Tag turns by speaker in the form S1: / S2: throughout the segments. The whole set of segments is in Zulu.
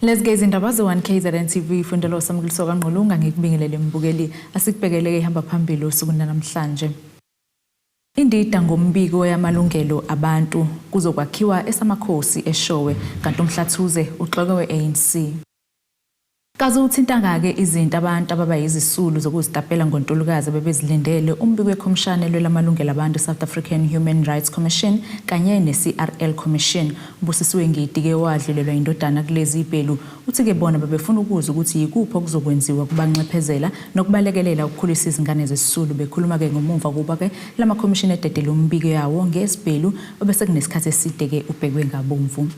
S1: Lezi ke izindaba ze-1 KZN TV ifundela uSamukuliso kaNgqulunga ngikubingelele mbukeli asikubhekele ihamba phambili osukwini namhlanje. Indida ngombiko yamalungelo abantu kuzokwakhiwa esamakhosi eShowe kanti uMhlathuze uxoke we-ANC. Kaze uthintanga-ke izinto abantu ababa yizisulu zokuzitapela ngoNtulukazi abebezilindele umbiko wekhomishana elwela amalungelo abantu South African Human Rights Commission kanye ne-CRL Commission. Ubusisiwe Ngidi-ke wadlulelwa indodana kulezi ibhelu uthi-ke bona bebefuna ukuzwa ukuthi yikuphi okuzokwenziwa kubanxephezela nokubalekelela ukukhulisa izingane zesisulu. Bekhuluma-ke ngomumva kuba-ke lamakhomishini ededele umbiko yawo ngesibhelu obesekunesikhathi eside-ke ubhekwe ngabomvu.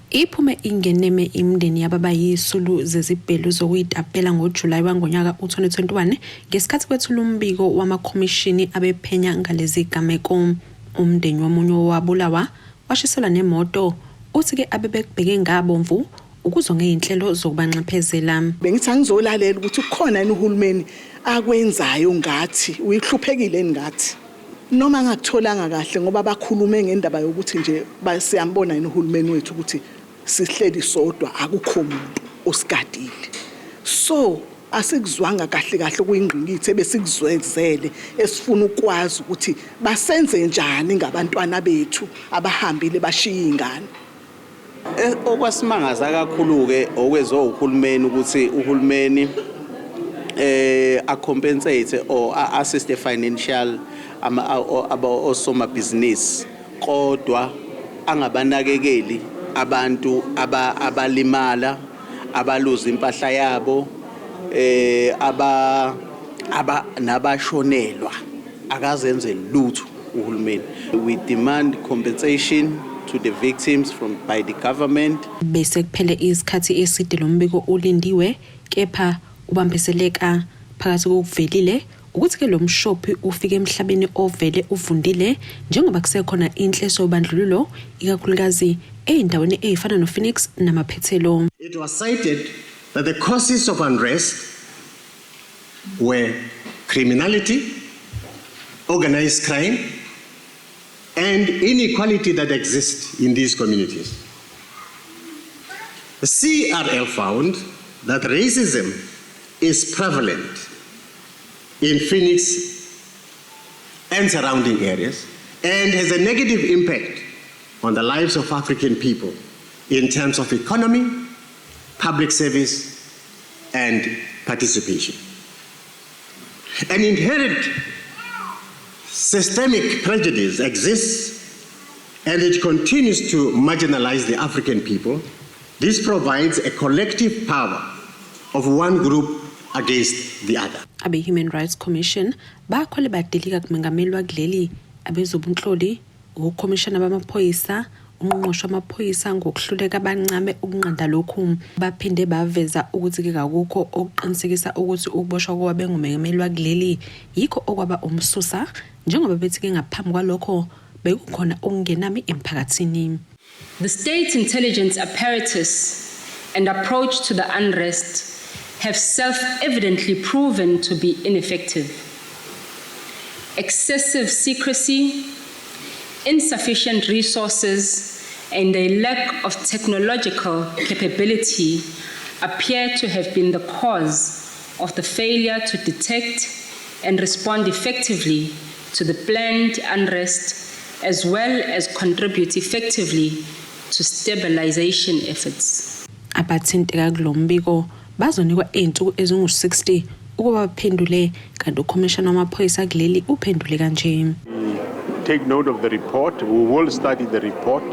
S2: Iphume ingeneme imindeni yababa yisulu zezibhelu zokuyitapela ngoJulayi wangonyaka u-2021 ngesikhathi kwethula umbiko wamakhomishini abephenya ngalezi gameko. Umndeni womunye owabulawa washiselwa nemoto uthi-ke abebekubheke ngabomvu ukuzwa ngey'nhlelo zokubanxephezela.
S3: Bengithi angizolalela ukuthi kukhona yini uhulumeni akwenzayo ngathi uyihluphekile ngathi noma ngakutholanga kahle ngoba bakhulume ngendaba yokuthi nje siyambona yini uhulumeni wethu ukuthi sihleli sodwa akukho muntu osigadile. So asikuzwanga kahle kahle kuyingqikithi ebesikuzwezele esifuna ukwazi ukuthi basenze njani ngabantwana bethu abahambile bashiya izingane.
S4: Okwasimangaza kakhulu-ke okwenziwa uhulumeni ukuthi uhulumeni a-compensate or a-assist financial osomabhizinisi kodwa angabanakekeli abantu abalimala abaluza impahla yabo aba aba nabashonelwa akazenze lutho uhulumeni. We demand compensation to the victims from by the government.
S2: Bese kuphele isikhathi eside lo mbiko ulindiwe kepha ubambezeleka. Phakathi kokuvelile ukuthi-ke lo mshophi ufike emhlabeni ovele uvundile njengoba kusekhona inhleso yobandlululo ikakhulukazi ey'ndaweni ey'fana noPhoenix namaphethelo.
S5: It was cited that the causes of unrest were criminality, organized crime, and inequality that exists in these communities. The CRL found that racism is prevalent in Phoenix and surrounding areas and has a negative impact on the lives of African people in terms of economy, public service, and participation. An inherent systemic prejudice exists and it continues to marginalize the African people. This provides a collective power of one group against the other.
S2: Abe-Human Rights Commission bakhwele badilika kumengameli wakuleli, abezobunhloli, okhomishana bamaphoyisa, ungqongqoshe wamaphoyisa ngokuhluleka bancame ukunqanda lokhu. Baphinde baveza ukuthi-ke kakukho okuqinisekisa ukuthi ukuboshwa kowabengumengameli wakuleli yikho okwaba umsusa njengoba bethi-ke ngaphambi kwalokho bekukhona okungenami emphakathini.
S6: The state intelligence apparatus and approach to the unrest have self-evidently proven to be ineffective. Excessive secrecy, insufficient resources, and a lack of technological capability appear to have been the cause of the failure to detect and respond effectively to the planned unrest, as well as contribute effectively to stabilization efforts.
S2: Abathinteka kulo mbiko bazonikwa izinsuku ezingu-60 ukuba baphendule kanti ukhomishana wamaphoyisa kuleli uphendule kanje.
S7: Take note of the report. We will study the report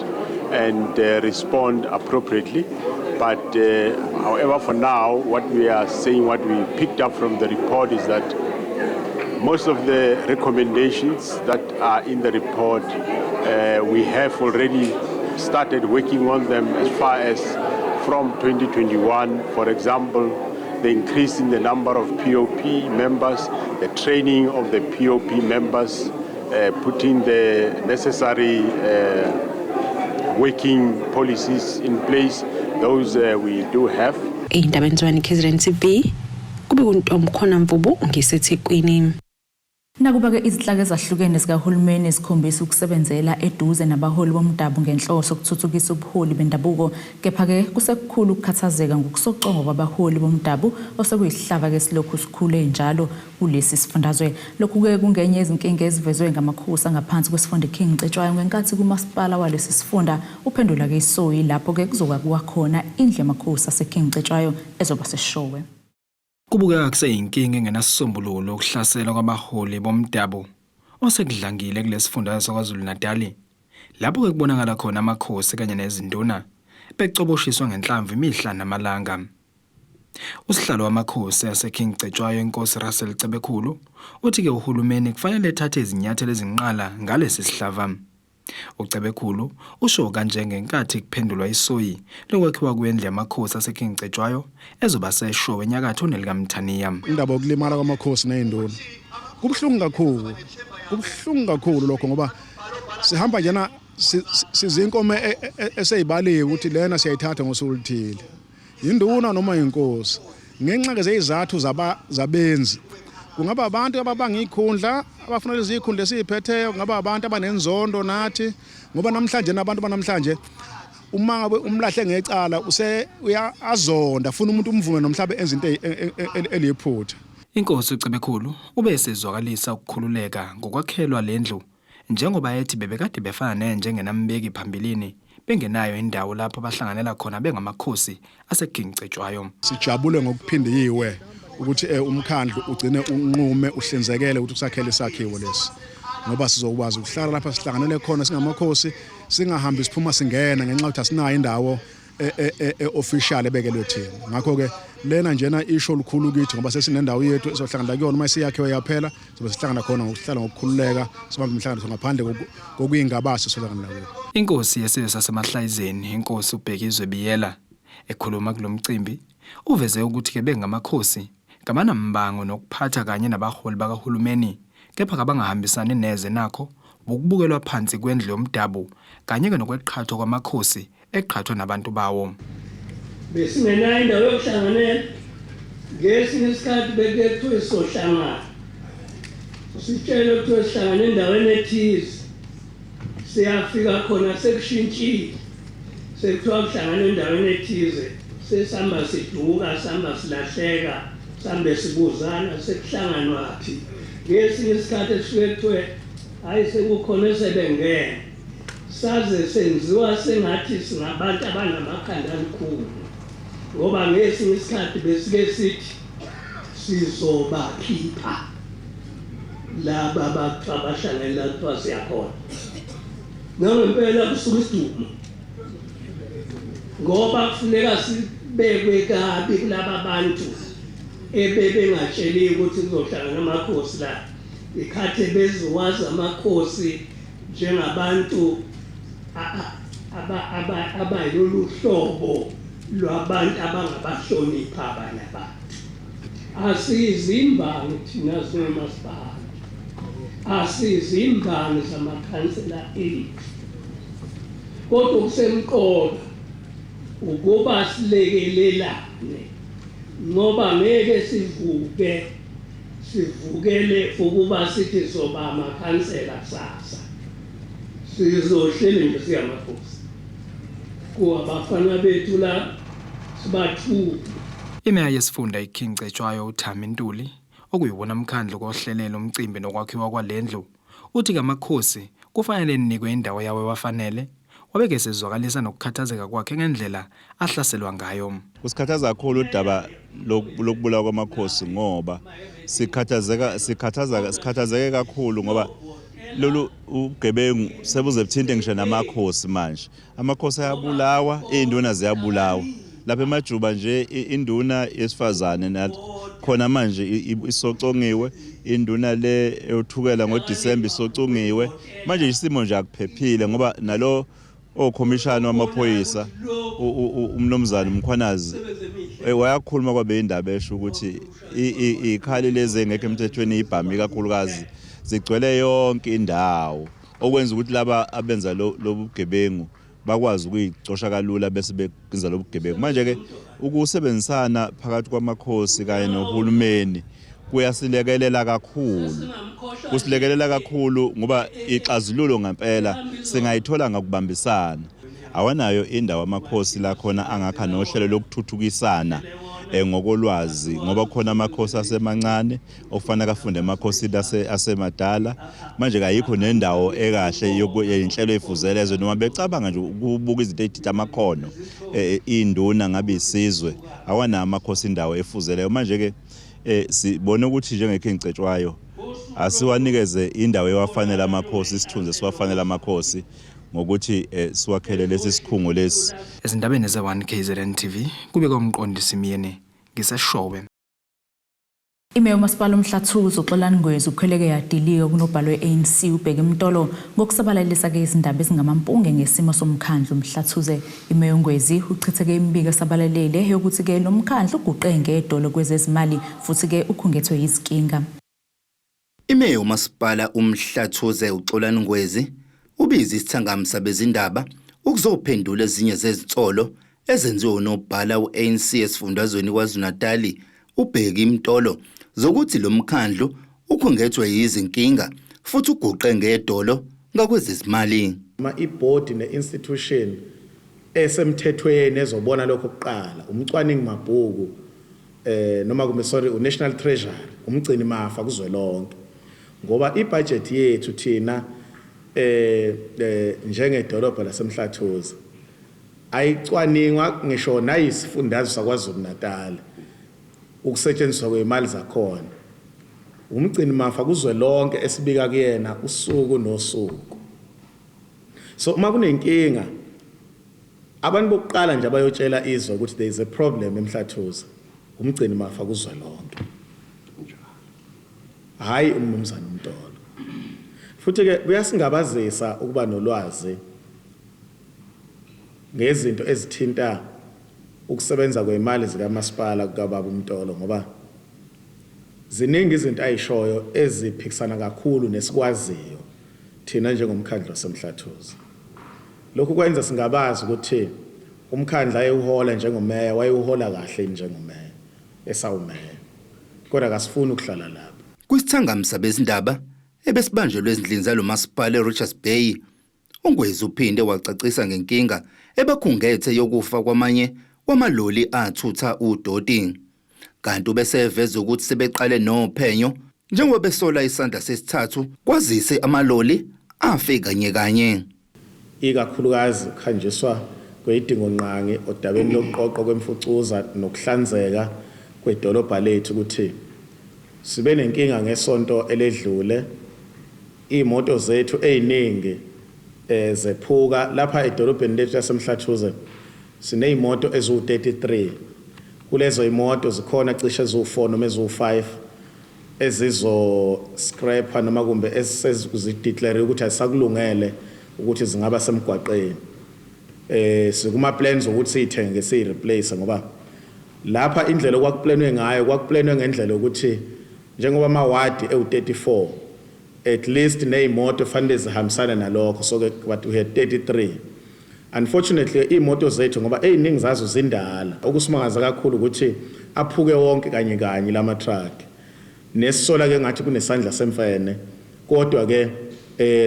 S7: and respond appropriately. But however, for now, what we are saying, what we picked up from the report is that most of the recommendations that are in the report, we have already started working on them as far as from 2021. For example, the increase in the number of POP members, the training of the POP members, putting the necessary working policies in place, those we do have.
S2: Ey'ndabeni zwane KZN TV kube kuntomkhona Mvubu ngiseThekwini.
S1: Nakuba-ke izinhlaka ezahlukene zikahulumeni zikhombisa ukusebenzela eduze nabaholi bomdabu ngenhloso yokuthuthukisa ubuholi bendabuko, kepha-ke kusekukhulu ukukhathazeka ngokusocongwa kwabaholi bomdabu osekuyisihlava-ke silokhu sikhule njalo kulesi sifundazwe. Lokhu-ke kungenye yezinkinga ezivezwe ngamakhosi angaphansi kwesifunda iKing Cetshwayo ngenkathi kumasipala walesi sifunda uphendula-ke isoyi lapho-ke kuzokwakuwa khona indlu yamakhosi aseKing Cetshwayo ezoba seshowe.
S8: Kubukeka kuseyinkinga engenasisombululo ukuhlaselwa kwabaholi bomdabu osekudlangile kulesifundazwe saKwaZulu-Natali, lapho-ke kubonakala khona amakhosi kanye nezinduna becoboshiswa ngenhlamvu imihla namalanga. Usihlalo wamakhosi aseKing Cetshwayo inkosi Russell Cebekhulu uthi-ke uhulumeni kufanele ethathe izinyathelo ezinqala ngalesi sihlava. UCebekhulu usho kanje ngenkathi kuphendulwa isoyi lokwakhiwa kwendlu yamakhosi aseKing Cetshwayo ezoba seShowe enyakatho nelikaMthaniya.
S9: Indaba yokulimala kwamakhosi nezinduna kubuhlungu kakhulu, kubuhlungu kakhulu lokho ngoba sihamba njena sizinkomo eseyibaliwe ukuthi lena siyayithatha ngosuku oluthile, induna noma inkosi, ngenxa ke zezizathu zabenzi. Kungaba abantu ababanga ikhundla, abafuna lezi zikhundla esiziphetheyo, kungaba abantu abanenzondo nathi, ngoba namhlanje nabantu banamhlanje uma ngabe umlahle ngecala use uyazonda, funa umuntu umvume nomhlaba enza into eliyiphutha.
S8: Inkosi uCebekhulu ube esezwakalisa ukukhululeka ngokwakhelwa lendlu njengoba ethi bebekade befana nenja engenambeki phambilini bengenayo indawo lapho bahlanganela khona bengamakhosi aseKing Cetshwayo.
S9: Sijabule ngokuphindiwe ukuthi umkhandlu ugcine unqume uhlinzekele ukuthi usakhele isakhiwo lesi, ngoba sizokwazi ukuhlala lapha sihlanganele khona singamakhosi, singahambi siphuma singena ngenxa yokuthi asinayo indawo e-official ebekelwe thina. Ngakho-ke lena njena isho lukhulu kithi ngoba sesinendawo yethu esohlangana kuyona. Uma isiyakhiwe yaphela, sobe sihlangana khona ngokuhlala ngokukhululeka, sibambe imihlangano ngaphandle kokuyingabasi sohlangana kuyo.
S8: Inkosi yesizwe saseMahlayizeni, inkosi uBhekizwe Biyela, ekhuluma kulo mcimbi, uveze ukuthi-ke bengamakhosi kabanambango nokuphatha kanye nabaholi bakahulumeni, kepha kabangahambisani neze nakho wukubukelwa phansi kwendlu yomdabu kanye-ke nokweqhathwa kwamakhosi eqhathwa nabantu bawo.
S10: Besingenayo indawo yokuhlanganela. Ngesinye isikhathi bekuye kuthiwe sizohlangana, sitshelwe kuthiwe sihlangane endaweni ethize, siyafika khona sekushintshile, sekuthiwa kuhlangana endaweni ethize, sesihamba siduka, sihamba silahleka, sihambe sibuzana sekuhlanganwaphi. Ngesinye isikhathi kusuke kuthiwe hhayi sekukhona esebengene, saze senziwa sengathi singabantu abanamakhanda alikhulu, ngoba ngesinye isikhathi besike sithi sizobakhipha laba bakuthiwa abahlangene la kuthiwa siyakhona. Nangempela kusuka isidumo, ngoba kufuneka sibekwe kabi kulaba bantu ebebengatsheliwe ukuthi kuzohlangana amakhosi la. Ikhathi bezowazi amakhosi njengabantu abayilolu hlobo lwabantu abangabahlonipha abanye abantu. Asizimbangi thina zomasipala, asizimbangi zamakhansela ethu, kodwa okusemqoka ukuba silekelelane, ngoba ngeke sivuke sivukele ukuba sithi soba amakhansela kusasa, sizohleli nje singamakhosi kuwabafana bethu la sibathuke.
S8: Imeya yesifunda iKing Cetshwayo uThami Ntuli, okuyiwona mkhandlu kohlelele umcimbi nokwakhiwa kwalendlu, uthi kamakhosi kufanele enikwe indawo yawo ewafanele. Wabeke esezwakalisa nokukhathazeka kwakhe ngendlela ahlaselwa ngayo.
S11: Kusikhathaza kakhulu udaba lokubulawa kwamakhosi, ngoba sikhathazeka sikhathaza sikhathazeke kakhulu ngoba lolu ubugebengu sebuze buthinte ngisho namakhosi manje. Amakhosi ayabulawa, izinduna ziyabulawa. Lapha emajuba nje induna yesifazane khona manje isocongiwe, induna le eyothukela ngoDisemba isocungiwe. Manje isimo nje akuphephile ngoba nalo okhomishana wamaphoyisa umnumzane Mkhwanazi wayakhuluma kwabe indaba esho ukuthi ikhali lezi engekho emthethweni ibhami kakhulukazi zigcwele yonke indawo, okwenza ukuthi laba abenza lobu bugebengu bakwazi ukuyicosha kalula bese benza lobu bugebengu. Manje ke ukusebenzisana phakathi kwamakhosi kanye nohulumeni kuyasilekelela kakhulu. Kusilekelela kakhulu ngoba ixazululo ngempela singayithola ngokubambisana. Awanayo indawo amakhosi la khona angakha nohlelo lokuthuthukisana ngokolwazi, ngoba khona amakhosi asemancane okufanele afunde emakhosini asemadala. Manje kayikho nendawo ekahle yey'nhlelo ey'fuzelezo, noma becabanga nje ukubuka izinto ey'thinta amakhono induna ngabe isizwe, awanawo amakhosi indawo efuzeleyo. Manje-ke sibone ukuthi njenge-King Cetshwayo asiwanikeze indawo ewafanele amakhosi, isithunzi esiwafanele amakhosi, ngokuthi siwakhele lesi sikhungo lesi.
S8: Ezindabeni ze-1 KZN TV kubika uMqondisi Myeni ngiseShowe.
S1: Imeya umasipala uMhlathuze uXolani Ngwezi ukhweleke yadilika kunobhalo we-ANC uBheki Mtolo ngokusabalalisa-ke izindaba ezingamampunge ngesimo somkhandlu uMhlathuze. Imeya uNgwezi uchitheke imibiko esabalalele yokuthi-ke lo mkhandlu uguqe ngedolo kwezezimali futhi-ke ukhungethwe yizinkinga.
S12: Imeya umasipala uMhlathuze uXolani Ngwezi ubize isithangami sabezindaba ukuzophendula ezinye zezinsolo ezenziwe unobhala u-ANC esifundazweni KwaZulu-Natali uBheki Mtolo zokuthi lo mkhandlu ukhungethwe yizinkinga futhi uguqe ngedolo ngakwezezimali.
S13: Ibhodi ne-institution esemthethweni ezobona lokho kuqala umcwaningi mabhuku noma kumbe sorry uNational Treasury, umgcini mafa kuzwelonke, ngoba ibudget yethu thina njengedolobha laseMhlathuze ayicwaningwa ngisho nayisifundazwe saKwaZulu Natal ukusetshenziswa kwemali zakhona. Umgcini mafa kuzwelonke esibika kuyena usuku nosuku. So uma kunenkinga, abantu bokuqala nje abayotshela izwe ukuthi there is a problem eMhlathuze umgcini mafa kuzwelonke, hayi umnumzana uMtolo. Futhi ke kuyasingabazisa ukuba nolwazi ngezinto ezithinta ukusebenza kwemali zikamasipala kukababa uMtolo, ngoba ziningi izinto ayishoyo eziphikisana kakhulu nesikwaziyo thina njengomkhandlu waseMhlathuze. Lokhu kwenza singabazi ukuthi umkhandlu ayewuhola njengomeya wayewuhola kahle njengomeya esawumeya, kodwa kasifuni ukuhlala lapho.
S12: Kwisithangami sabezindaba ebesibanjelwe ezindlini zalo masipala eRichards Bay, uNgwezi uphinde wacacisa ngenkinga ebakhungethe yokufa kwamanye wamaloli athutha udoti. Kanti ubeseveza ukuthi sebeqale nophenyo njengoba besola isandla sesithathu kwazise amaloli afe kanye kanye.
S13: Ikakhulukazi kuhanjiswa kweyidingongqangi odabeni lokuqoqwa kwemfucuza nokuhlanzeka kwedolobha lethu, ukuthi sibe nenkinga ngesonto eledlule, iy'moto zethu ey'ningi zephuka. Lapha edolobheni lethu laseMhlathuze siney'moto eziwu-33. Kulezo y'moto zikhona cishe eziwu-4 noma eziwu-5 ezizo-scrapha noma kumbe esezideclare ukuthi azisakulungele ukuthi zingaba semgwaqeni. Sikuma plans ukuthi siyithenge siyi-replace, ngoba lapha indlela okwakuplanwe ngayo kwakuplanwe ngendlela yokuthi njengoba amawadi ewu-34, at least ney'moto fanele zihambisane nalokho. So ke but we had 33. Unfortunately iy'moto zethu, ngoba ey'ningi zazo zindala, okusimangaza kakhulu ukuthi aphuke wonke kanye kanye lama truck, nesisola ke ngathi kunesandla semfene. Kodwa ke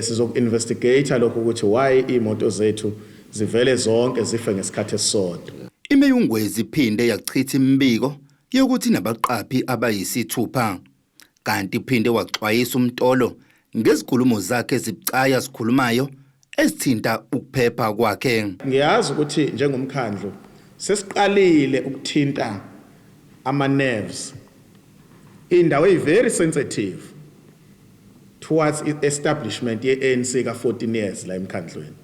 S13: sizoku-investigate lokho ukuthi why iy'moto zethu zivele zonke zife ngesikhathi esisodwa.
S12: Imeya uNgwezi iphinde yachitha imibiko yokuthi nabaqaphi abayisithupha. Kanti uphinde waxwayisa uMtolo ngezinkulumo zakhe ezibucayi azikhulumayo ezithinta ukuphepha kwakhe.
S13: Ngiyazi ukuthi njengomkhandlu sesiqalile ukuthinta ama-nerves, indawo eyi-very sensitive towards i-establishment ye-ANC ka-14 years la emkhandlweni.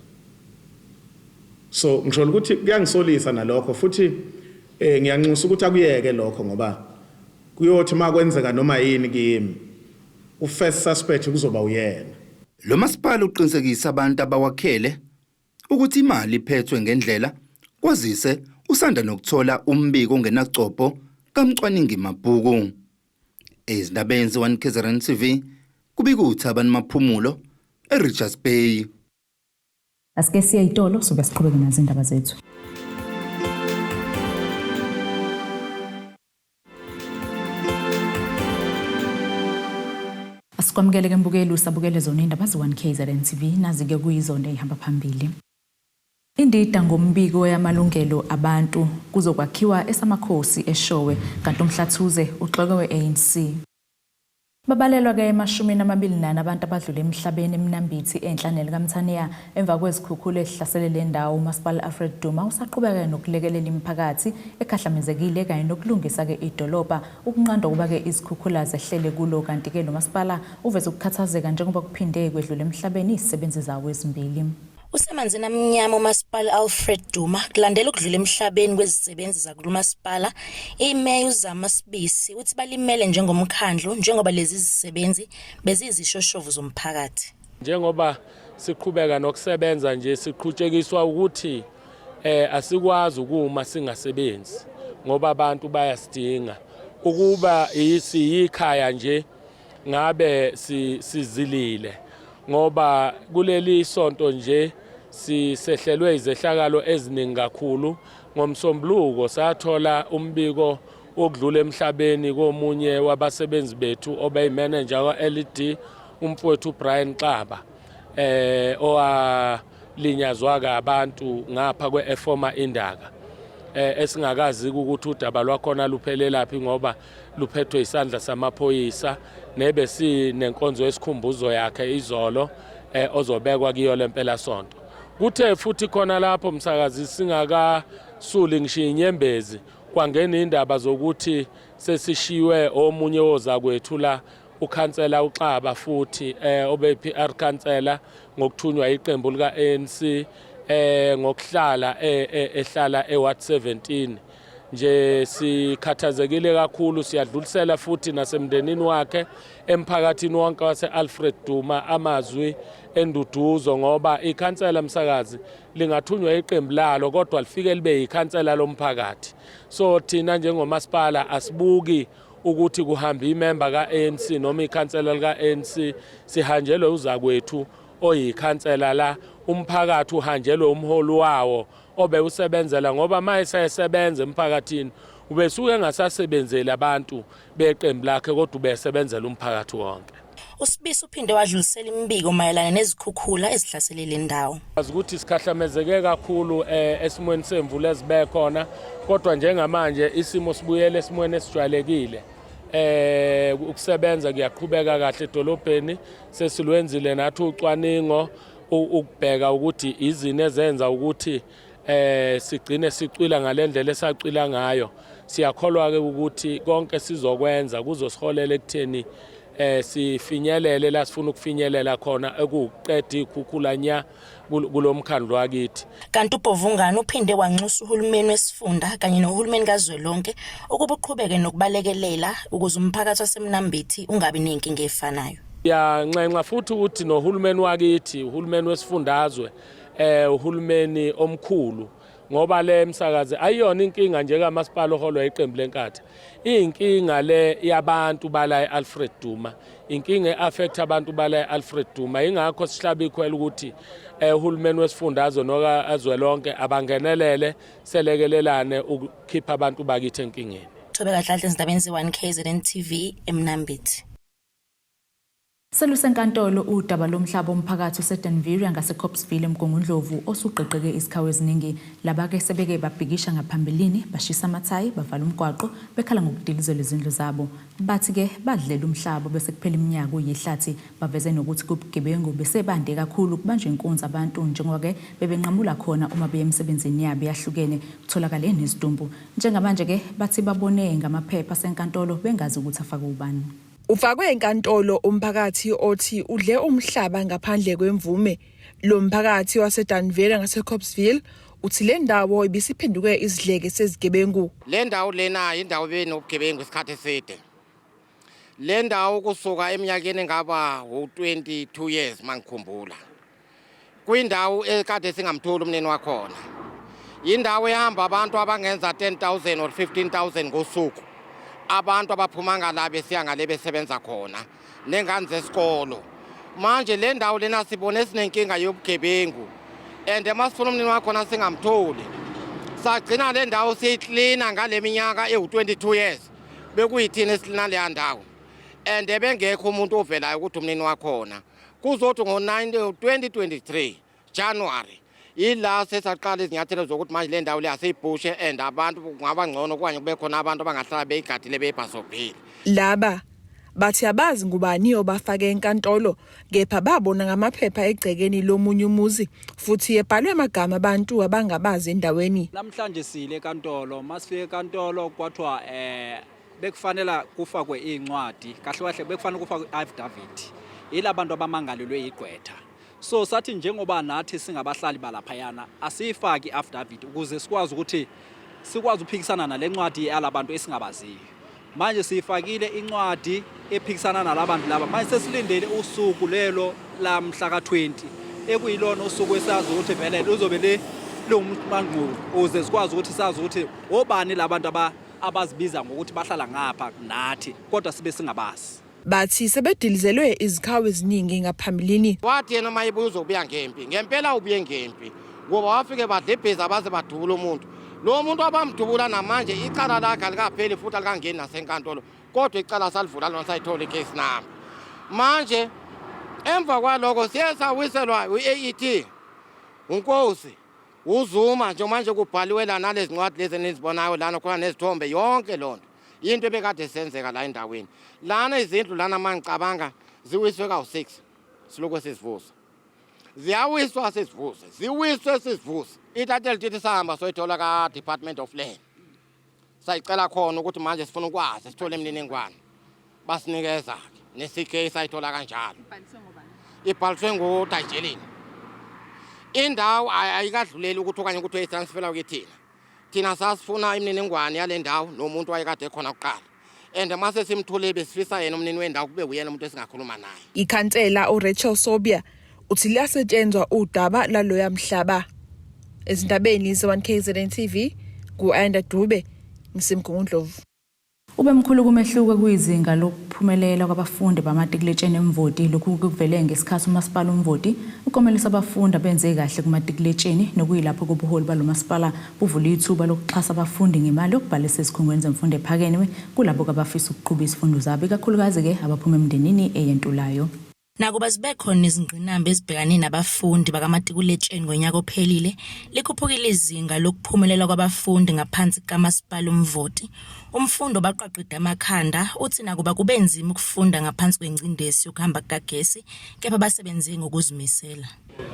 S13: So ngisho ukuthi kuyangisolisa nalokho, futhi ngiyanxusa ukuthi akuyeke lokho, ngoba kuyothi makwenzeka noma yini kimi, u-first suspect kuzoba uyena.
S12: Lo masipala uqinisekisa abantu abawakhele ukuthi imali iphethwe ngendlela, kwazise usanda nokuthola umbiko ongenacopho kamcwaningi mabhuku. Ezindabeni ze-1 KZN TV kubika uThabani Maphumulo eRichards Bay.
S1: Asike siye itolo sobe siqhubeke nazo indaba zethu. Asikwamukele ke mbukeli usabukele zona indaba ze-1 KZN TV nazi-ke kuyizona ey'hamba phambili. Indida ngombiko yamalungelo abantu kuzokwakhiwa esamakhosi eShowe kanti uMhlathuze uxoke we-ANC. Babalelwa-ke emashumini 24 abantu abadlule emhlabeni eMnambithi enhla nelikaMthaniya emva kwezikhukhula ezihlasele le ndawo. UMasipala Alfred Duma usaqhubeka nokulekelela imiphakathi ekhahlamezekile kanye nokulungisa-ke idolobha ukunqanda ukuba-ke izikhukhula zehlele kulo. Kanti-ke lo masipala uveze ukukhathazeka njengoba kuphinde kwedlula emhlabeni izisebenzi zawo ezimbili.
S14: Usemanzini amnyama uMasipala Alfred Duma kulandela ukudlula emhlabeni kwezisebenzi zakulomasipala. IMeya uZama Sibisi uthi balimele njengomkhandlu njengoba lezi zisebenzi beziyizishoshovu zomphakathi.
S15: Njengoba siqhubeka nokusebenza nje, siqhutshekiswa ukuthi asikwazi ukuma singasebenzi ngoba abantu bayasidinga. Ukuba isiyikhaya nje ngabe sizilile, ngoba kuleli sonto nje sisehlelwe izehlakalo eziningi kakhulu. Ngomsombuluko sathola umbiko wokudlula emhlabeni komunye wabasebenzi bethu obeyimanager kwa-LED, umfowethu Brian Xaba, owalinyazwa abantu ngapha kwe-Efoma Indaka, esingakazi ukuthi udaba lwakhona luphelelaphi ngoba luphethwe isandla samaphoyisa, nebe sinenkonzo yesikhumbuzo yakhe izolo, ozobekwa kuyo lempela sonto. Kuthe futhi khona lapho, msakazi, singakasuli ngisho inyembezi, kwangena indaba zokuthi sesishiywe omunye wozakwethu la, ukhansela uXaba futhi, obe PR khansela ngokuthunywa iqembu lika ANC, ngokuhlala ehlala eWard 17 nje. Sikhathazekile kakhulu. Siyadlulisela futhi nasemndenini wakhe, emphakathini wonke wase-Alfred Duma amazwi enduduzo, ngoba ikhansela, msakazi, lingathunywa iqembu lalo kodwa lifike libe yikhansela lomphakathi. So thina njengomasipala asibuki ukuthi kuhamba imemba ka-ANC noma ikhansela lika-ANC. Sihanjelwe uzakwethu oyikhansela la, umphakathi uhanjelwe umholi wawo obewusebenzela, ngoba uma esesebenza emphakathini ubesuke engasasebenzeli abantu beqembu lakhe kodwa ubesebenzela umphakathi wonke.
S14: USibisi uphinde wadlulisela imibiko mayelana nezikhukhula ezihlasele le ndawo.
S15: Azi ukuthi sikhahlamezeke kakhulu esimweni semvula ezibe khona, kodwa njengamanje isimo sibuyele esimweni esijwayelekile. Ukusebenza kuyaqhubeka kahle edolobheni. Sesilwenzile nathi ucwaningo ukubheka ukuthi izini ezenza ukuthi sigcine sicwila ngalendlela esacwila ngayo. Siyakholwa ke ukuthi konke sizokwenza kuzosiholela ekutheni sifinyelele la sifuna ukufinyelela khona, ekuqeda ikhukhula nya kulomkhandlu wakithi.
S14: Kanti uBhovungane uphinde wanxusa uhulumeni wesifunda kanye nohulumeni kazwelonke ukuba uqhubeke nokubalekelela ukuze umphakathi waseMnambithi ungabi nenkinga efanayo.
S15: Siyanxenxa futhi ukuthi nohulumeni wakithi, uhulumeni wesifundazwe, uhulumeni omkhulu, ngoba le, msakazi, ayiyona inkinga nje kamasipala oholwa iqembu leNkatha. Iyinkinga le yabantu bala e-Alfred Duma, inkinga e-affect abantu bala e-Alfred Duma. Ingakho sihlaba ikhwela ukuthi uhulumeni wesifundazwe nokazwelonke abangenelele, selekelelane ukukhipha abantu bakithi enkingeni.
S14: Thobeka Dladla, ezindabeni ze-1 KZN TV, eMnambithi.
S1: Selusenkantolo udaba lomhlaba omphakathi useDanveria ngaseCopesville eMgungundlovu osugqigqeke izikhawu eziningi. Laba-ke sebeke babhikisha ngaphambilini, bashisa amathayi, bavala umgwaqo bekhala ngokudilizelwa izindlu zabo. Bathi-ke badlela umhlaba bese kuphela iminyaka uyihlathi. Baveze nokuthi kubugebengu besebande kakhulu, kubanjwe inkunzi abantu njengoba-ke bebenqamula khona uma beye emsebenzini yabo eyahlukene, kutholakale nezidumbu. Njengamanje-ke bathi babone ngamaphepha asenkantolo bengazi ukuthi afakwe ubani.
S16: Ufakwe enkantolo umphakathi othi udle umhlaba ngaphandle kwemvume. Lo mphakathi waseDanvera ngaseCopesville uthi le ndawo ibisiphenduke isidleke sezigebengu.
S17: Le ndawo lena indawo ebenobugebengu isikhathi eside. Le ndawo kusuka eminyakeni engaba u-22 years mangikhumbula. Kwindawo ekade singamtholi umnini wakhona. Indawo ehamba abantu abangenza 10,000 or 15,000 ngosuku. Abantu abaphuma ngala besiya ngale besebenza khona nengane zesikolo. Manje le ndawo lena sibone sinenkinga yobugebengu and masifuna umnini wakhona singamtholi. Sagcina le ndawo siyiklina ngale minyaka ewu-22 years, bekuyithina esiklina leya ndawo. And ebengekho umuntu ovelayo ukuthi umnini wakhona. Kuzothi ngo-2023 January ila sesaqala izinyathelo zokuthi manje le ndawo le asiyibhushe and abantu kungaba ngcono okanye kube khona abantu abangahlala beyigadile beyibhasobhile.
S16: Laba bathi abazi ngubani obafake enkantolo kepha babona ngamaphepha egcekeni lomunye umuzi futhi ebhalwe amagama abantu abangabazi endaweni.
S18: Namhlanje sile enkantolo, masifike enkantolo kwathiwa eh bekufanele kufakwe incwadi, kahle kahle bekufanele kufakwe i-affidavit yilabantu abamangalelwe igqwetha. So sathi njengoba nathi singabahlali balaphayana asiyifaki i-affidavit ukuze sikwazi ukuthi sikwazi ukuphikisana nale ncwadi yalabantu esingabaziyo. Manje siyifakile incwadi ephikisana nalabantu laba. Manje sesilindele usuku lelo lamhla ka-20 ekuyilona usuku esazi ukuthi vele luzobe liwumqangqulo ukuze sikwazi ukuthi sazi ukuthi obani labantu abazibiza ngokuthi bahlala ngapha nathi kodwa sibe singabazi.
S16: Bathi sebedilizelwe izikhawu eziningi ngaphambilini.
S17: Wathi yena uma ebuya uzobuya ngempi. Ngempela ubuye ngempi ngoba wafike badlebheza baze badubula umuntu. Lo muntu abamdubula namanje icala lakhe alikapheli futhi alikangeni nasenkantolo kodwa icala salivula lona sayithola i-case number. Manje emva kwaloko siye sawiselwa i-AET uNkosi uZuma nje manje kubhaliwe la nalezi ncwadi lezi enizibonayo lana khona nezithombe yonke lonto into ebekade senzeka la endaweni lana izindlu lana mangicabanga ziwiswe kawu-6 silokhu sizivusa ziyawiswa sizivuse ziwiswe sizivuse ithathe lithi sahamba soyithola ka-Department of Land sayicela khona ukuthi manje sifuna ukwazi sithole imininingwane basinikeza-ke ne-CK sayithola kanjalo ibhaliswe nguDajelini indawo ayikadluleli ukuthi okanye ukuthi uyayitransfera kithina thina sasifuna imininingwane yale ndawo nomuntu wayekade ekhona kuqala and mase simthole besifisa yena umnini wendawo kube uyena umuntu esingakhuluma naye.
S16: Ikhansela uRachel Sobia uthi luyasetshenzwa udaba lwaloya mhlaba. Ezindabeni ze-1KZN TV, ngu-Ayanda Dube, ngiseMgungundlovu.
S1: Ube mkhulu kumehluko kuyizinga lokuphumelela kwabafundi bamatikuletsheni eMvoti. Lokhu kuvele ngesikhathi umasipala uMvoti ukomelisa abafundi abenze kahle kumatikuletsheni nokuyilapho kubuholi balo masipala buvula ithuba lokuxhasa abafundi ngemali yokubhalisa ezikhungweni zemfundo ephakeme kulabo abafisa ukuqhuba izifundo zabo ikakhulukazi-ke abaphuma emndenini eyentulayo.
S14: Nakuba zibe khona izingqinamba ezibhekane nabafundi bakamatikuletsheni ngonyaka ophelile, likhuphukile izinga lokuphumelela kwabafundi ngaphansi kukaMasipala uMvoti. Umfundi obaqwaqide amakhanda uthi nakuba kube nzima ukufunda ngaphansi kwengcindezi yokuhamba kukagesi, kepha basebenze ngokuzimisela.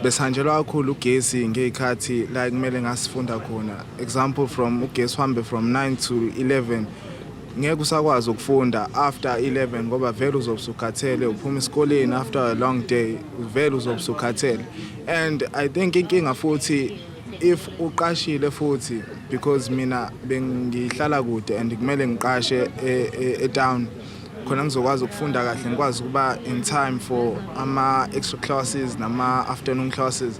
S13: Besihanjelwa kakhulu ugesi ngey'khathi la kumele ngasifunda khona. Example, from ugesi uhambe from 9 to 11, ngeke usakwazi ukufunda after 11 ngoba vele uzobe usukhathele, uphuma esikoleni after a long day, vele uzobe usukhathele. And I think inkinga futhi if uqashile futhi, because mina bengihlala kude and kumele ngiqashe e-town khona ngizokwazi ukufunda kahle, ngikwazi ukuba in time for ama-extra classes nama-afternoon classes.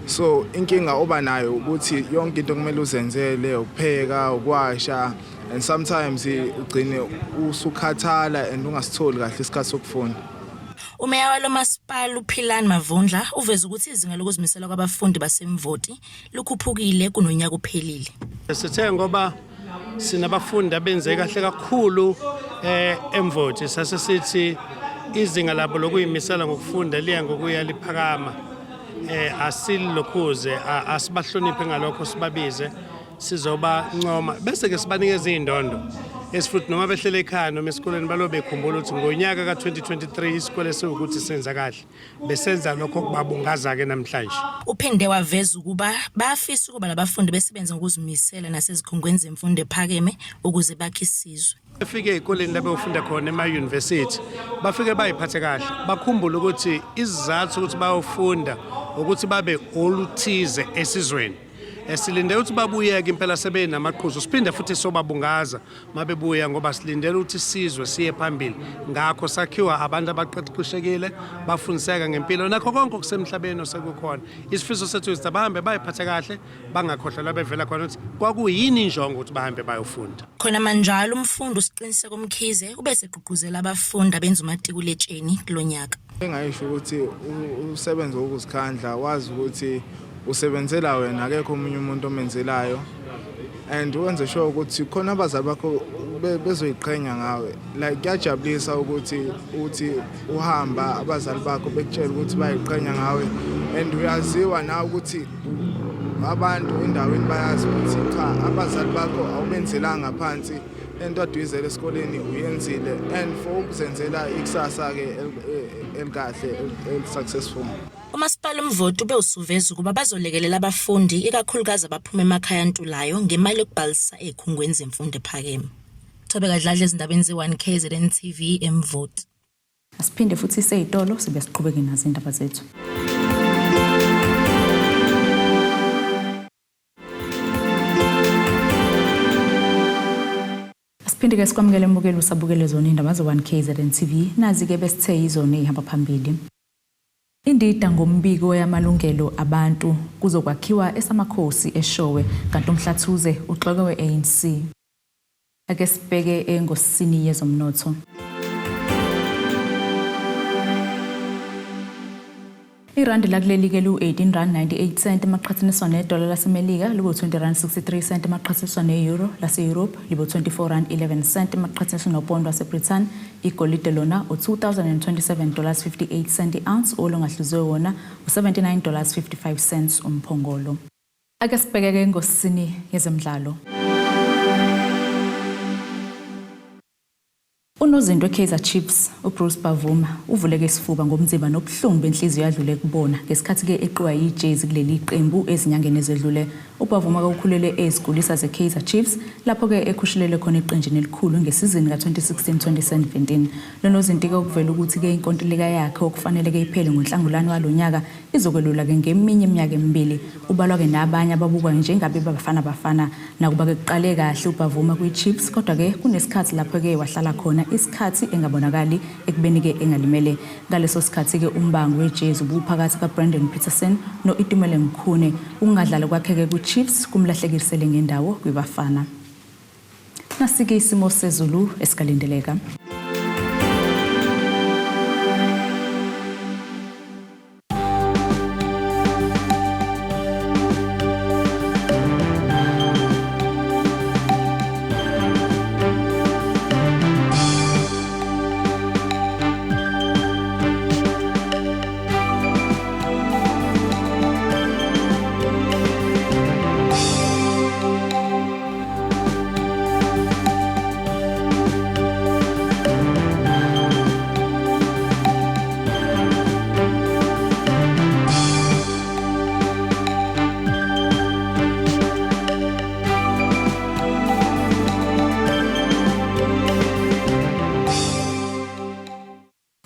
S13: So inkinga oba nayo ukuthi yonke into kumele uzenzele, ukupheka, ukuwasha, and sometimes ugcine usukhathala and ungasitholi kahle isikhathi sokufunda.
S14: Umeya walo masipala uPhilani Mavundla uveze ukuthi izinga lokuzimisela kwabafundi baseMvoti likhuphukile kunonyaka ophelile.
S19: Sithe ngoba sinabafundi abenze kahle kakhulu eMvoti, sase sithi izinga labo lokuyimisela ngokufunda liya ngokuya liphakama. Asilokhuze asibahloniphe ngalokho, sibabize sizobancoma bese ke sibanikeza izindondo esifuthi noma behlele ekhaya noma esikoleni balo bekhumbula ukuthi ngonyaka ka-2023 isikole siwukuthi senza kahle, besenza lokho kubabungaza-ke namhlanje.
S14: Uphinde waveza ukuba bafisa ukuba labafundi besebenze ngokuzimisela nasezikhungweni zemfundo ephakeme ukuze bakhe isizwe.
S19: Befike ey'koleni la beyofunda khona ema-university, bafike bayiphathe kahle, bakhumbule ukuthi isizathu ukuthi bayofunda ukuthi babe oluthize esizweni. Silinde ukuthi babuyeke impela sebenamaqhuzu, siphinde futhi sobabungaza mabebuya ngoba silindele ukuthi isizwe siye phambili. Ngakho sakhiwa abantu abaqeqeshekile, bafundiseka ngempilo nakho konke okusemhlabeni osekukhona. Isifiso sethu ukuthi bahambe bayiphathe kahle, bangakhohlwa la bevela khona ukuthi kwakuyini injongo ukuthi bahambe bayofunda.
S14: Khona manjalo umfundi uSiqiniseko Mkhize ubesegqugquzela abafundi abenza umatikuletsheni kulo nyaka.
S13: Engayisho ukuthi usebenze ngokuzikhandla, wazi ukuthi usebenzela wena, akekho omunye umuntu omenzelayo.
S20: And wenze sure ukuthi khona abazali bakho bezoyiqhenya ngawe. Like kuyajabulisa ukuthi uthi uhamba abazali bakho bekutshela ukuthi bayiqhenya ngawe and uyaziwa nawe ukuthi abantu endaweni bayazi ukuthi cha abazali bakho awubenzelanga phansi lento aduyizele esikoleni uyenzile and for ukuzenzela ikusasa-ke elikahle eli-successful.
S14: Umasipala uMvoti ube usuveza ukuba bazolekelela abafundi ikakhulukazi abaphuma emakhaya antulayo ngemali yokubhalisa ezikhungweni zemfundo ephakeme. Thobeka Dladla ezindabeni ze-1 KZN TV eMvoti.
S1: Asiphinde futhi seyitolo sibe siqhubeke nazo indaba zethu. Asiphinde ke sikwamukele mbukeli usabukele zona indaba ze-1 KZN TV nazi-ke besithe yizona ey'hamba phambili. Indida ngombiko yamalungelo abantu kuzokwakhiwa esamakhosi eShowe kanti uMhlathuze uxoke we-ANC. Ake sibheke engosini yezomnotho. Irandi lakuleli ke liwu-18 rand 98 cent emaqhathaniswa nedola laseMelika libu-20 rand 63 cent emaqhathaniswa ne-euro lase-Europe libu-24 rand 11 cent emaqhathaniswa nopondo waseBrithani. Igolide lona u-2027 dollars 58 cent i-ounce olungahluziwe wona u-79 dollars 55 cents umphongolo. Ake sibhekeke engosini yezemidlalo. Unozinto weKaizer Chiefs uBruce Bavuma uvuleke isifuba ngomzimba nobuhlungu benhliziyo yadlule kubona ngesikhathi-ke eqiwa yijezi kuleli qembu ezinyangeni ezedlule. UBavuma ke ukhulele ezigulisa zeKaizer Chiefs lapho-ke ekhushulelwe khona eqenjini elikhulu ngesizini ka-2016-2017. Lo nozinti-ke okuvela ukuthi-ke inkontileka yakhe okufanele-ke iphele ngoNhlangulana walo nyaka izokwelula-ke ngeminye iminyaka emibili. Ubalwa-ke nabanye ababukwa njengabe Bafana Bafana. Nakuba-ke kuqale kahle uBavuma kwiChiefs kodwa-ke kunesikhathi lapho-ke wahlala khona isikhathi engabonakali ekubeni-ke engalimele. Ngaleso sikhathi-ke umbango wejezi ubuphakathi kaBrandon Petersen no-Itumeleng Khune. Ukungadlali kwakhe-ke kwiChiefs kumlahlekisele ngendawo kwiBafana. Nasike isimo sezulu esikalindeleka.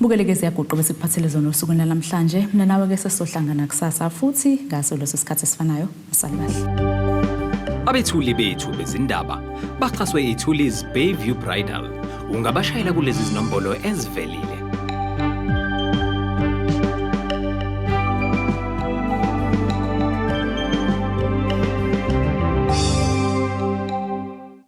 S1: Bukeleke ziyaguqa bese kuphathele zona usuku namhlanje. Mina nawe ke sesizohlangana kusasa futhi ngaso leso sikhathi esifanayo. Msali kahle.
S21: Abethuli bethu bezindaba baxhaswe iThulis Bayview Bridal. Ungabashayela kulezi zinombolo ezivelile.